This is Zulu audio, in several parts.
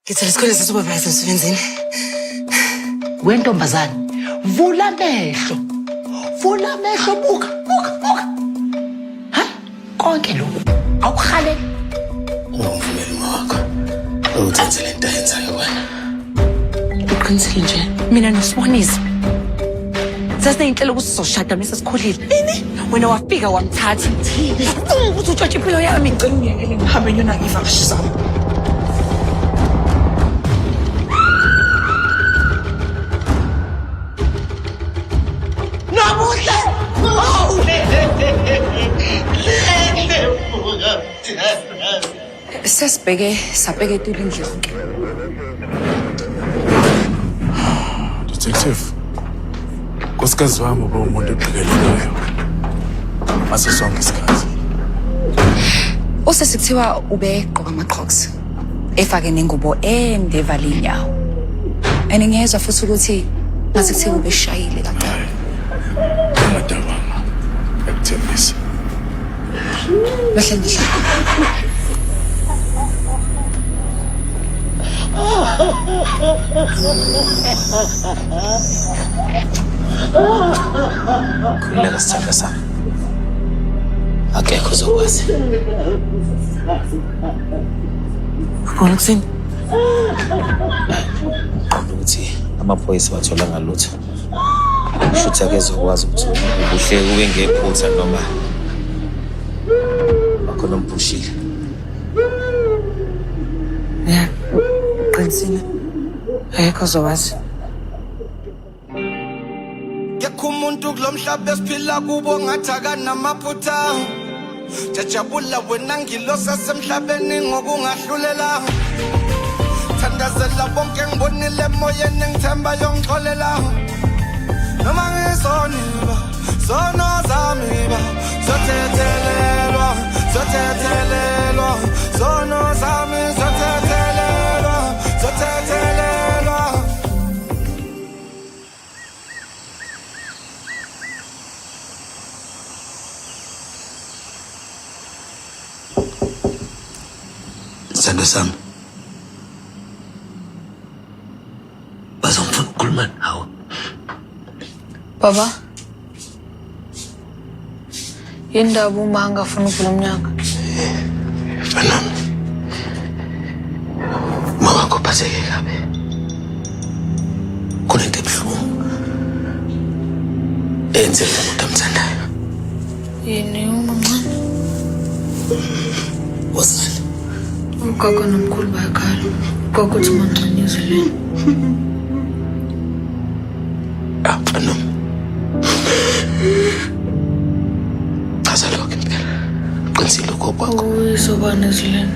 Ngithole isikole sesupervisor emsebenzini. Wentombazane, vula amehlo. Vula amehlo, buka, buka, buka. Ha? Konke lokhu awukuhaleli. Ungamvumeli uma wakho ukuthi enze le nto ayenzayo wena. Uqinisile nje. Mina noSibonisi. Sasineyinhlelo ukuthi sizoshada mase sikhulile. Ini? Wena wafika wamthatha. Ukuthi utshontshe impilo yami. Ngicela ungiyekele ngihambe ngiyonaka ivakashi zami. Nobuhle! Oh! Sesibheke sabheke indlu yonke. Detective, nkosikazi wami ube umuntu oqikelelayo ngaso sonke isikhathi. Usisi kuthiwa ubegqoka ama-crocs efake nengubo ende evale iy'nyawo. And ngiyezwa futhi ukuthi ngathi kuthiwa ubeshayile kancane. Ungadabanga, ngiyakuthembisa. Bahle ngihle. Khululeka sithandwa sami. Akekho ozokwazi. Ubona kusini? Qonda ukuthi amaphoyisa watholanga lutho. Shuthi akezokwazi ukuthi ubuhle ube ngephutha noma akhona omphushile. Ya, uqinisile. Akekho ozowazi. Kekho umuntu kulo mhlaba esiphila kubo ngathi akanamaphutha. Jajabula wena ngilosasemhlabeni ngokungahlulela. Thandazela bonke ngibonile emoyeni ngithemba yongixolela. Noma ngisoniba, sono zami ba zothethelelwa, zothethelelwa, sono zami zothethelelwa, zothethelelwa. Sithando sami. Bazongifuna ukukhuluma nawe. Baba. Yini ndaba uma angafuni ukuvula umnyango? Mfanami. Uma wakho uphatheke kabi. Kunento ebuhlungu. Eyenzeka umuntu amthandayo. Yini umamncane? Wozani. Ugogo nomkhulu bayakhala. Ugogo uthi umamncane ezulwini. Ah, mfanami. Chaza lokho impela. Qinisile ugogo wakho. Uyisobani ezulwini?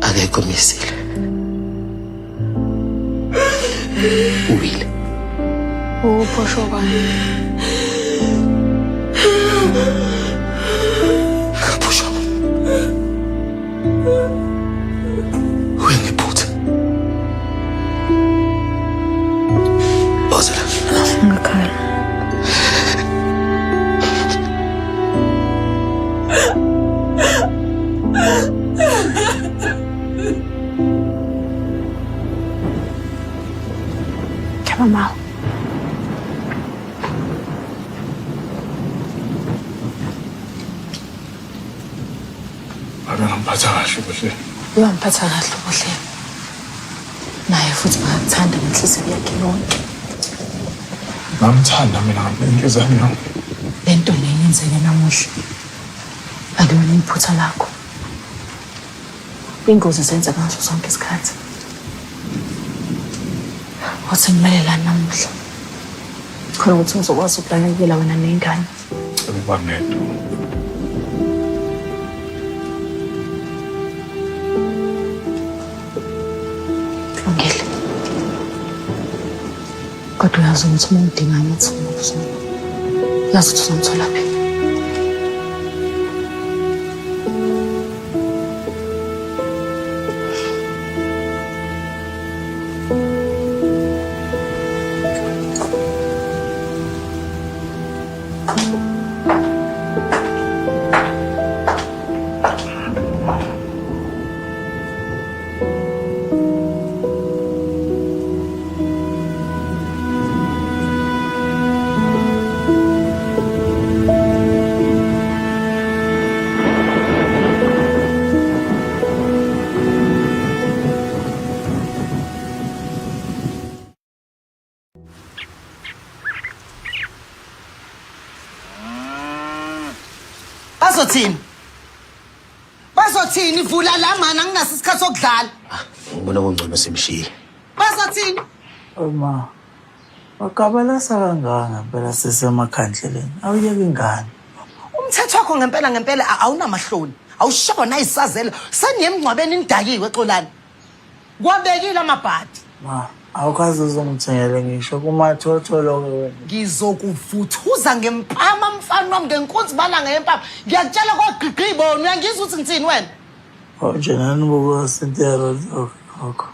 Akekho misile. Uwile. Uphosho bani? Phosho. Uwe ngephutha. Woza la. Ngakhala. Kepha ma. Ake ngamphatha kahle kuhle. Uyamphatha kahle uBuhle. Naye futhi bayakuthanda ngenhliziyo yakhe yonke. Ngamthanda mina ngenhliziyo yami yonke. Le nto le yenzeke namuhla akulona iphutha lakho. Ingozi zenzeka ngaso sonke isikhathi. Wathi ngimele la namuhla. Khona ukuthi ngizokwazi ukunakekela wena nengane. Ukuba ngedwa. Kulungile. Kodwa uyazi ukuthi uma ungidinga ngithi uyazi ukuthi uzongitholaphi. Bazothini? Bazothini? Vula la mana, anginaso isikhathi sokudlala. Ngibona kungcono simshiye. Bazothini? Ma, wakabalasa kangaka ngempela sisemakhandleleni. Awuyeke ingane. Umthetho wakho ngempela ngempela awunamahloni. Awushona isazela. Seniye emngcwabeni nidakiwe Xolani. Kwabekile amabhadi. Ma, awukaze uzongithengele ngisho kumathotholo-ke wena. Ngizokuvuthuza ngempama mfana wami ngenkunzi balanga yempama. Ngiyakutshela kwagqigqibona uyangizwa ukuthi ngithini wena? Oh, nje nanibuka Cynthia Rothrock gogo.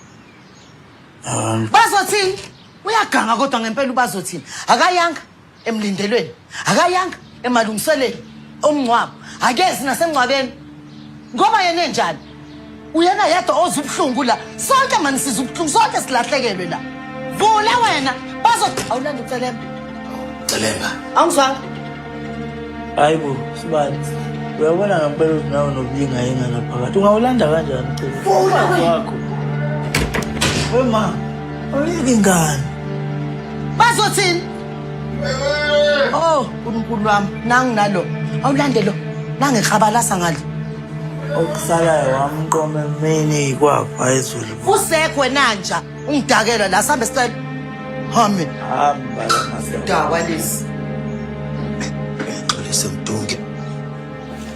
Bazothini? Uyaganga kodwa ngempela ubazothini? Akayanga emlindelweni, akayanga emalungiselweni omngcwabo, akezi nasemngcwabeni. Ngoba yena enjani? Uyena yedwa ozwa ubuhlungu la. Sonke mani sizwa ubuhlungu, sonke silahlekelwe la. Vula wena, bazo awulanda ucelemba. Celemba. Awungizwanga? Hayi bo, sibali. Uyabona ngempela ukuthi nawe nobuyingayinga ngaphakathi. Ungawulanda kanjani ucele? Vula wena. Wakho. We ma, awuyeke ingane. Bazothini? Oh, uNkulunkulu wami, nangu nalo. Awulande lo. Nangehabalasa ngalo. Okusalayo wamqoma emini kwakho ayizulu. Usekho wena nja, ungidakelwa la sambe sicela. Hame. Hamba la madoda. Dakwa lesi. Xolise Mdunge.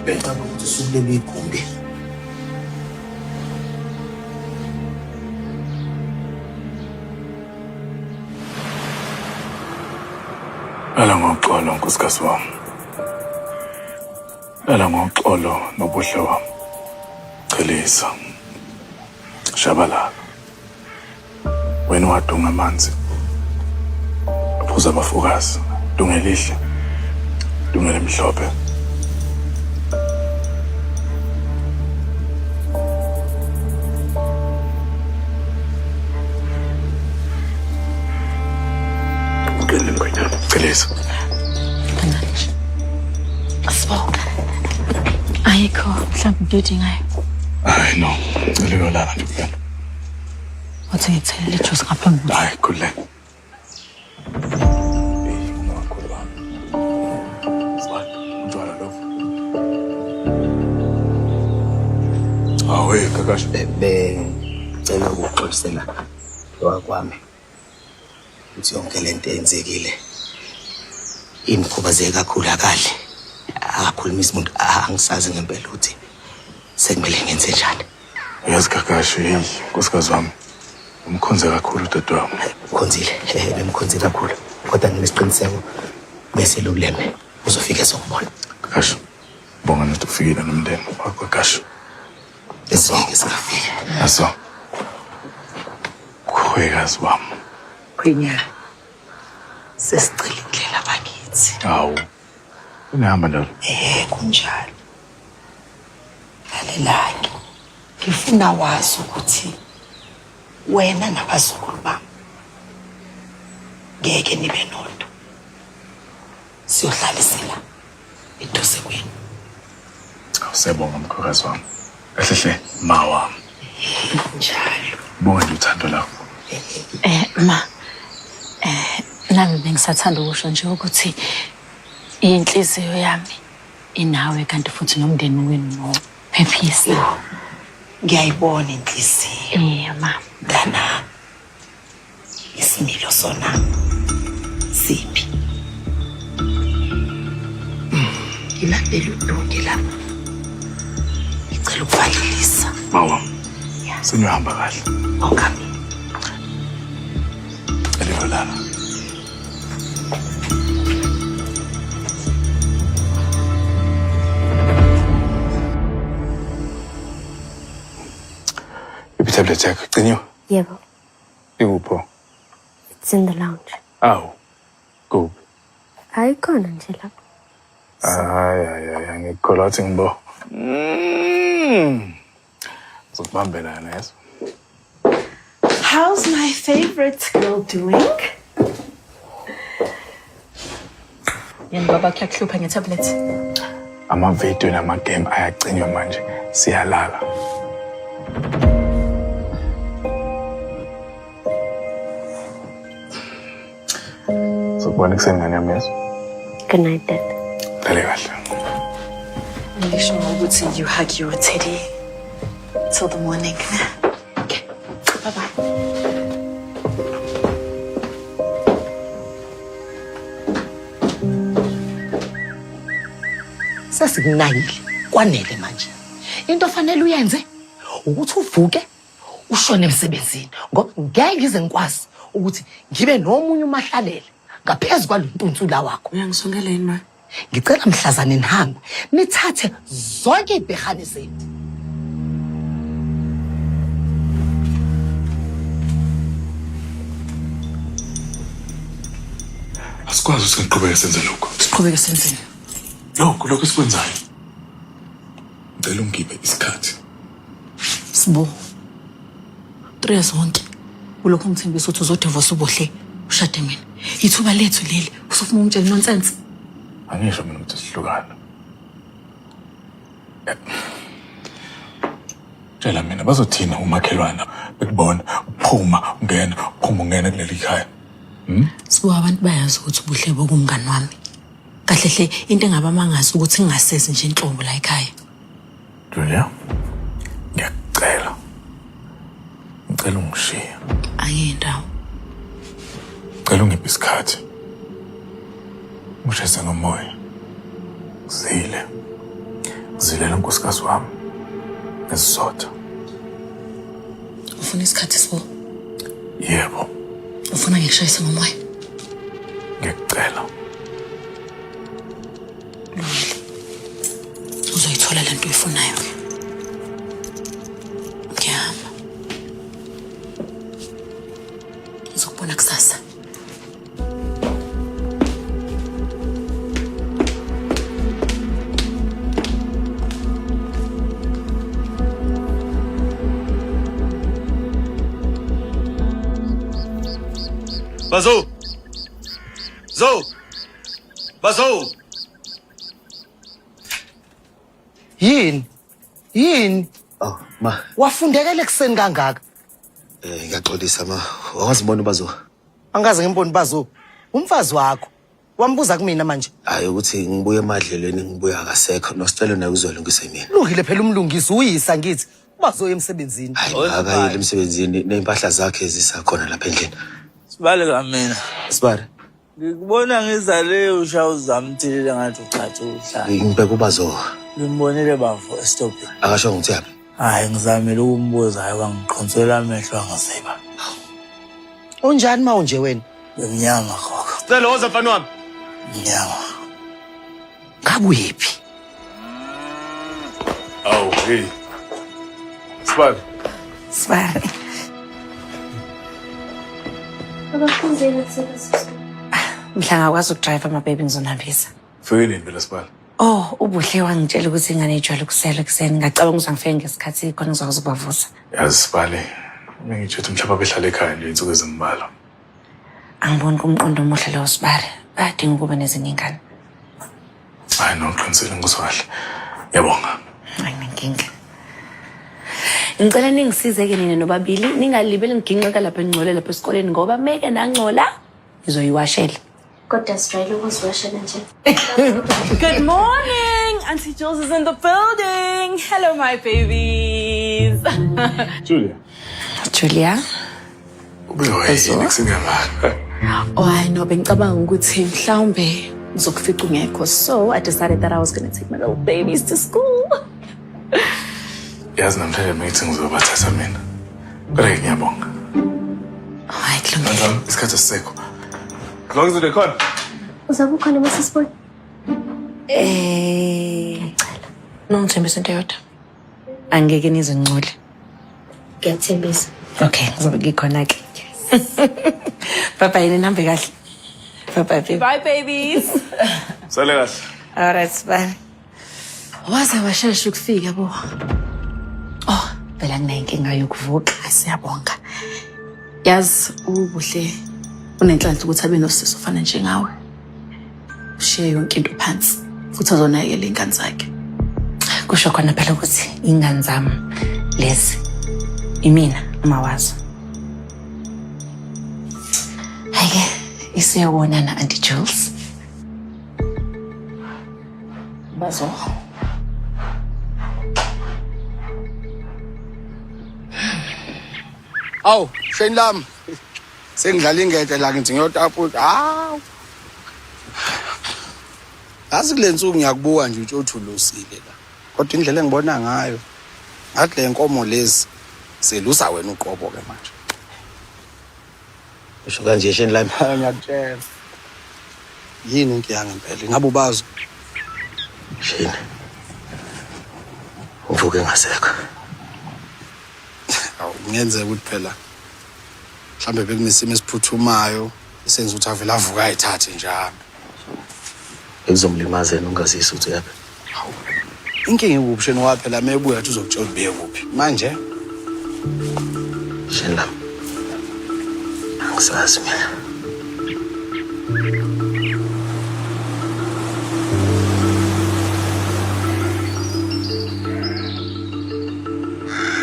Bengicabanga ukuthi usukulelwe igumbi. Lala ngoxolo nkosikazi wami. Lala ngoxolo nobuhle wami. Chelisa. Shabalala. Wena wadunga amanzi. Aphuza abafokazi. Dunga elihle. Dunga elimhlophe. Chelisa. Asibo. Ayikho mhlawumbe into odingayo. Hayi no. Ngicela uyolala nje kuphela. Wathi ngithelele ijuice ngaphambi. Hayi khululeka. Eyi, umakhulu wami. Sibani, utshwala lobu. Hawu, hey Kakashi. Bengicela ukuxolisela wakwami ukuthi yonke lento eyenzekile imkhubazeke kakhulu akadli akakhulumisi muntu angisazi ngempela ukuthi sekumele ngenze njani. Uyazi Kakashi, hey nkosikazi wami umkhonze kakhulu udadewabo. Mkhonzile, bemkhonze kakhulu kodwa nginesiqiniseko bese luleme uzofika ezokubona. Kakashi, bonga nokuthi ufikile nomndeni wakho Kakashi. Esingeke singafika. Aso. Khwekazi wami. Khwinya. Sesicela indlela bakithi. Hawu. Unihamba njalo. Kunjalo. Lalelake. Ngifuna wazi ukuthi wena nabazukulu bami ngeke nibe nodwa. Siyohlalisela eduze kwenu. Awusebonga mkhwekazi wami. Kahle hle ma wami. Njalo. Bonga nje uthando lakho. Ma nami bengisathanda ukusho nje ukuthi inhliziyo yami inawe kanti futhi nomndeni wenu wonke. Phephisa. Ngiyayibona inhliziyo. Ma. Mntanami. Isimilo sona siphi? Ngilandela udonki lapha. Ngicela ukuvalelisa. Ma wami. Sengiyohamba kahle. Awukhambi. Cela uyolala. Iphi tablet yakho? Icinyiwe? Yebo. Ikuphi? It's in the lounge. Awu. Kuphi? Ayikhona nje lapho. Hayi hayi hayi angikukholwa wathi ngibo. Ngizokubambela yena yeso. How's my favorite girl doing? Yena baba kuyakuhlupha ngetablet. Amavidiyo namagame ayacinywa manje. Siyalala. Sokubona ekuseni ngane yami yeso. Good night, Dad. Lale kahle. Ngisho ngokuthi you hug your teddy till the morning. Okay. Bye bye. Sesikunakile kwanele manje. Into ofanele uyenze ukuthi uvuke ushone emsebenzini ngoba ngeke ngize ngikwazi ukuthi ngibe nomunye umahlalele ngaphezu kwalontuntsula wakho. Uyangisongela yini ma? Ngicela mhlazane nihambe nithathe zonke izibhehane zethu. Asikwazi ukuthi siqhubeke senze lokhu. Siqhubeke senzeni? Lokhu esikwenzayo. Ngicela ungiphe isikhathi. Sibu. 3 years wonke. Ulokhu ungithembisa ukuthi uzodivorce uBuhle ushade mina. Ithuba lethu leli. Usufuna ungitshela nonsense. Angisho mina ukuthi sihlukane. Tshela mina bazothina umakhelwana bekubona uphuma ungena uphuma ungena kuleli khaya. Sibu abantu bayazi ukuthi uBuhle bokumngani wami. Kahle hle into engabamangazi ukuthi ngingasezi nje inhlobo la ekhaya. Julia, ngiyakucela. Ngicela ungishiye. Angiyindawo. Ngicela ungiphe isikhathi. Ngishayise ngomoya. Ngizile. Ngizilela unkosikazi wami. Ngesizotha. Ufuna isikhathi Sibu? Yebo, Ufuna ngikushayise ngomoya? ngiyakucela. Lungile. Uzoyithola lento oyifunayo ke. Ngiyahamba. Ngizokubona kusasa. Bazo! Zo! Bazo! Yini? Yini? Oh, ma, Wafundekela ekuseni kangaka. Ngiyaxolisa ma. Wawazibona ubazo? Angikaze ngimbone Bazo. Umfazi wakho. Wambuza kumina manje. Hayi ukuthi ngibuye emadlelweni ngibuye akasekho. Nosicelo naye uzolungisa mina. Lungile phela umlungisi uyisa ngithi. Bazoya emsebenzini. Hayi akayile emsebenzini ney'mpahla zakhe zisakhona lapha endlini. Sibaleka mina. Sibari, Ngikubona ngizale ushaya uzamthilile ngathi uchathi uhlala. ngibheka ubazo. Ngimbonile bafo estopini. Akasho ngithi yaphi. Hayi ngizamile ukumbuza hayi wangiqhonsela amehlo angiziba. Unjani ma unje wena? Bemnyama gogo. Sicelo woza mfana wami. Mnyama. Ngabe uyephi? Awu, hey. Sibali. Sibari. Baba funzeni kusebenzisa. Mhla ngakwazi ukudrive ama-baby ngizonihambisa. Fike nini phela Sibali? Oh, uBuhle wangitshela ukuthi ingane ijwayele ukusela ekuseni. Ngacabanga ukuthi angifike ngesikhathi khona ngizokwazi ukubavusa. Yazi Sibali, ngitsho ukuthi mhlawumbe behlala ekhaya nje insuku ezimbalwa. Angiboni kumqondo omuhle lowo Sibari. Bayadinga ukuba nezinye ingane. Hayi no, ngiqinisile ngizwa kahle. Ngiyabonga. Ayinankinga. Ngicela ningisize-ke nina nobabili ningalibeli ngiginqeka lapha engcole lapha esikoleni ngoba meke nangcola ngizoyiwashela. Kodwa sijwayele ukuziwashela nje. Good morning! Auntie Jules is in the building. Hello, my babies. Julia. Julia. Ube wayini kusengiyabala. Oh, I know. Bengicabanga ukuthi mhlawumbe ngizokufica ungekho. So I decided that I was going to take my little babies to school. Yazi namhlanje bengithi ngizobathatha mina. Kodwa ke ngiyabonga. Hayi kulungile. Mntwana, isikhathi asisekho. Zonke izinto ikhona. Uzabe ukhona uma sisibona. Nongithembisa into eyodwa. Angeke nizincole. Ngiyakuthembisa. Okay, ngizobe ngikhona ke. Bye bye, nihambe kahle. Bye bye baby. Bye, babies. Sale kahle. All right, bye. Waze washesha ukufika bo. Oh, phela nginenkinga yokuvuka. Siyabonga. Yazi uBuhle unenhlanhla ukuthi abe nosisi ofana njengawe. Ushiye yonke into phansi futhi azonakekela iy'ngane zakhe. Kusho khona phela ukuthi ingane zami lezi imina uma wazo. Hayi ke, isiyobonana Auntie Jules. Bazo. Awu, sheni lami. Sengidlala ingede la ngithi ngiyotaputa. Hawu. Yazi kule nsuku ngiyakubuka nje utsho ulusile la. Kodwa indlela engibona ngayo ngathi le nkomo lezi selusa wena uqobo ke manje. Usho kanje sheni lami. Ngiyakutshela. Yini inkinga ngempela? Ingabe ubazo? Sheni. Uvuke ngasekho. Awu kungenzeka ukuthi phela mhlambe bekunesimo esiphuthumayo esenza ukuthi avele avuke ayithathe nje ahambe. Ekuzomlimaza yena ungazisi ukuthi uyaphi. Hawu. Inkinga ikuphi sheni ngoba phela mebuya athi uzokutshela ukuthi ubuye kuphi. Manje Sheni lami. Angisazi mina.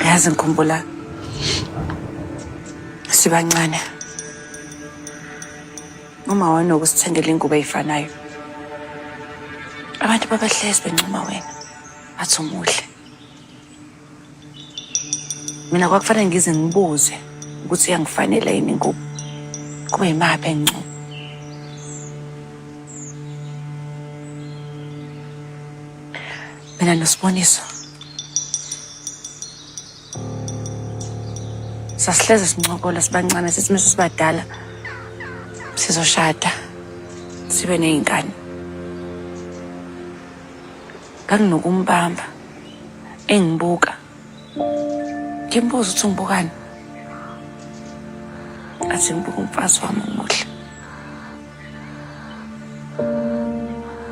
Yazi ngikhumbula sibancane. Uma wanokusithengela ingubo eyifanayo. Abantu babehlezi bencoma wena. Bathi umuhle. Mina kwakufanele ngize ngibuze ukuthi iyangifanele yini ingubo. Kube yimaphi engincoma. Mina noSiboniso sasihleze sincokola sibancane sithi mase sibadala sizoshada sibe ney'ngane. Nganginokumbamba engibuka ngimbuza ukuthi ungibukani, athi ngibuka umfazi wami omuhle.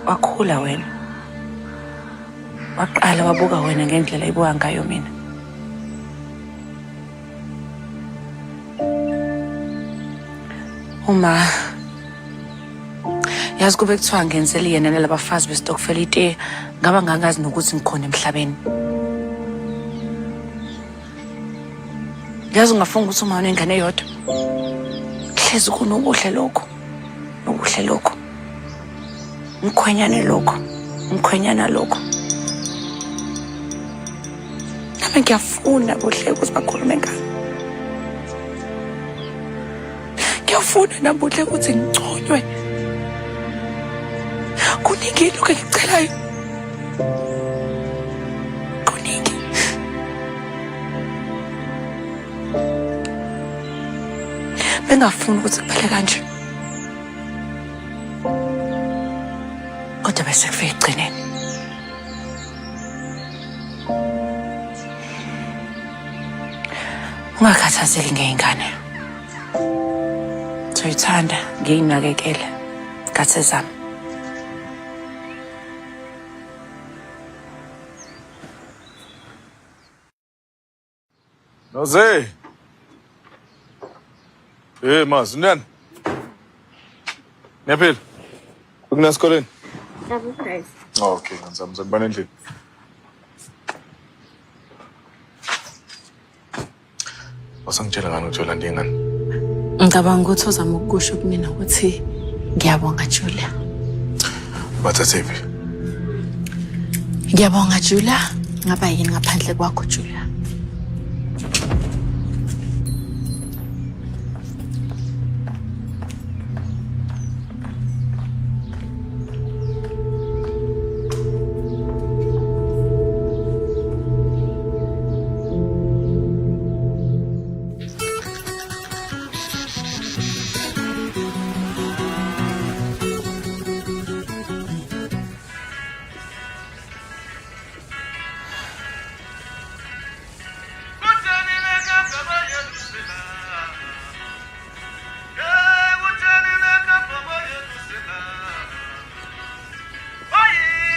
Wakhula wena, waqala wabuka wena ngendlela ibuka ngayo mina. Uma yazi kube kuthiwa ngenzele yena nalabafazi besitokfela itiye, ngaba ngangazi nokuthi ngikhona emhlabeni. Yazi ungafunga ukuthi uma unengane eyodwa hlezi kunokuhle lokhu nokuhle lokhu umkhwenyane lokhu umkhwenyana lokhu. Nami ngiyafuna kuhle ukuthi bakhulume ngami. Ngiyafuna nami kuhle ukuthi nginconywe. Kuningi lokhu engikucelayo. Kuningi. Bengafuni ukuthi kuphele kanje. Kodwa bese kufika ekugcineni. Ungakhathazeki ngey'ngane. Ngizoyithanda ngiyinakekele ngathi ezami. Noze. Hey mas, njani? Niyaphila? Ukunasikoleni? Yabo guys. Okay, ngizama ngizokubona endlini. Wasangitshela ngani ukuthi uyolanda ingane? Ngicabanga ukuthi ozama ukukusho kumina ukuthi ngiyabonga Julia. Bathathephi? Ngiyabonga Julia. Ngaba yini ngaphandle kwakho Julia?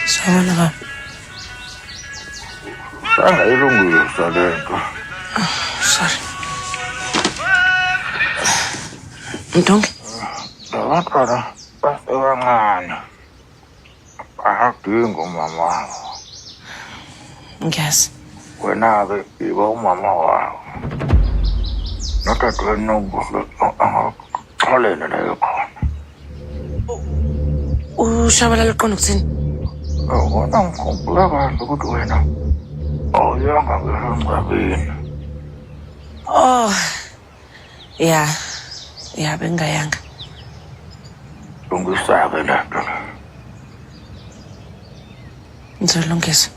Sawubona baba. Sangayilungisa le nto. Sorry. Mdonge. Labantwana basebancane. Bayadinga umama wabo. Ngiyazi. Wena-ke iba umama wabo. Nodadewenu Nobuhle angaxolela la ekhona. Ushabalala uqonda ukuthini? Kodwa ngikhumbula kahle ukuthi wena awuyanga ngisho emngcwabeni. Oh. Ya. Ya bengingayanga. Lungisa-ke le nto. Ngizolungisa.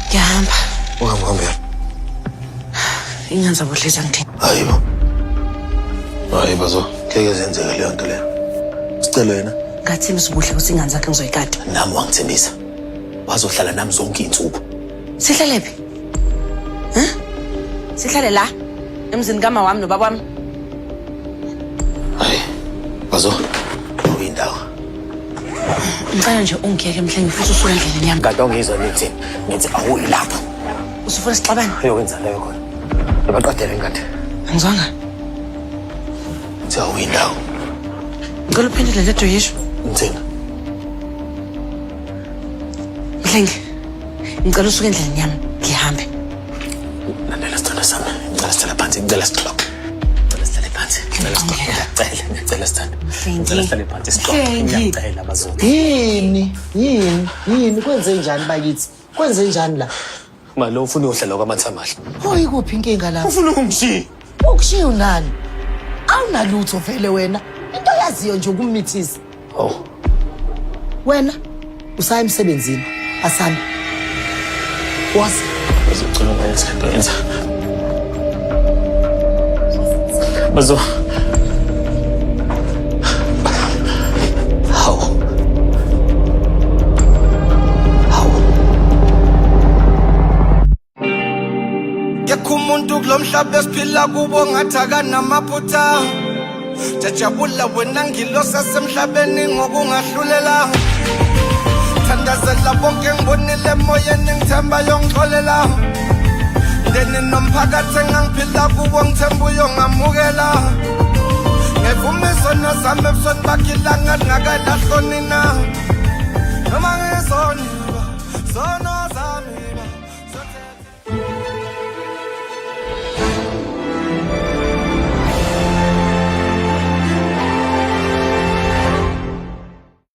Ngiyahamba. Uhamba uhambe yaphi? Ingane zabuhle zangithini. Hayi bo. Hayi bazo, ngeke zenzeke leyo nto leyo. Sicelo yena. Ngathembisa ubuhle ukuthi ingane zakhe ngizoyigada. Nami wangithembisa. Wazohlala nami zonke iy'nsuku. Sihlale phi? Huh? Sihlale la emzini kama wami nobaba wami. Hayi. Bazo, awuyindawo. Ngicela nje ungiyeke mhlengi futhi usuke endleleni yami. Kanti awungizwa ngithi ngithi awuyi lapho. Usufuna sixabane? Uyokwenza leyo khona. Abaqedele ingane. Angizwanga. Ngithi awuyindawo. Ngicela uphendule le yisho. Ngithini? Mhlengi. Ngicela usuke endleleni yami ngihambe. Lalela sithando sami. Ngicela sihlale phansi, ngicela sixoxe. Ngicela sihlale phansi. Ngicela sixoxe. Ngiyacela, ngiyacela sithando. Ngicela sihlale phansi sixoxe. Mhlengi. Ngiyacela bazo. Yini? Yini? Yini kwenze njani bakithi? Kwenze njani la? Ma lo ufuna uyohlala kwaMathamahle. Oyikuphi inkinga la? Ufuna ukungishiya. Ukushiya unani? Awunalutho vele wena. Into oyaziyo nje ukumithisa. Oh. Wena usaya emsebenzini. Asami. Wazi. Uzocela ungayenza lento yenza. Bazo. Hawu. Hawu. Kekho umuntu kulo mhlaba esiphila kubo ngathi akanamaphutha. Jajabula wena ngilosi asemhlabeni ngokungahlulela. Thandazela bonke ngibonile emoyeni ngithemba yongixolela. Mndeni nomphakathi engangiphila kuwo ngithemba uyongamukela. Ngevuma izono zami ebusweni bakhe ilanga lingakalahloni na. Noma ngizoniwa zono.